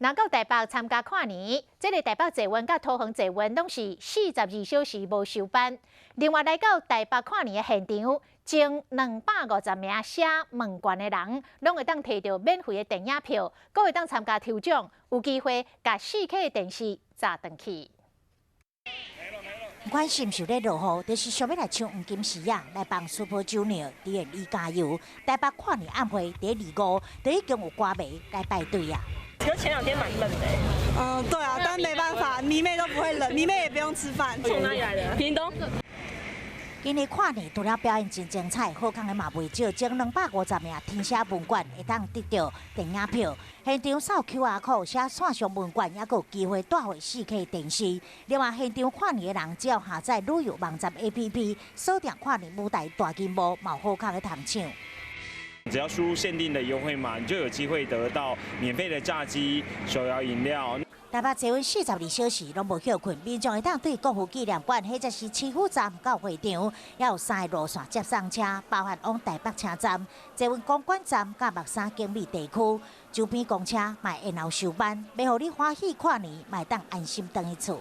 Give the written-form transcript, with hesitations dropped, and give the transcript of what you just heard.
若到台北參加跨年，這个台北捷運佮桃園捷運攏是42小時無收班。另外來到台北跨年的現場，前250名寫問卷的人，攏會當提著免費的電影票，閣會當參加抽獎，有機會共4K 的電視載轉去。不管是毋是咧落雨，就是想欲來搶黃金時仔來幫 Super Junior 佇個里加油。台北跨年晚會佇25，就已經有歌迷來排隊啊。可是前兩天蠻冷的。嗯，對啊，但沒辦法，迷妹都不會冷，迷妹也不用吃飯。從哪裡來的？屏東。今年跨年除了表演真精彩，好康的嘛袂少，前250名填寫問卷會當得著電影票，現場掃 QR code 寫線上問卷，猶閣有機會帶回4K 電視。另外，現場跨年的人只要下載旅遊網站 APP，鎖定跨年舞台大螢幕，嘛有好康的通搶。只要輸入限定的優惠碼，你就有機會得到免費的炸雞、手搖飲料。台北捷運42小時攏無歇睏，民眾會當對國父紀念館或者是市府站到會場，猶有三个路線接送車，包含往台北車站、捷運公館站佮木柵景美地區，周邊公車嘛會延後收班，欲予你歡喜跨年，嘛會當安心轉去厝。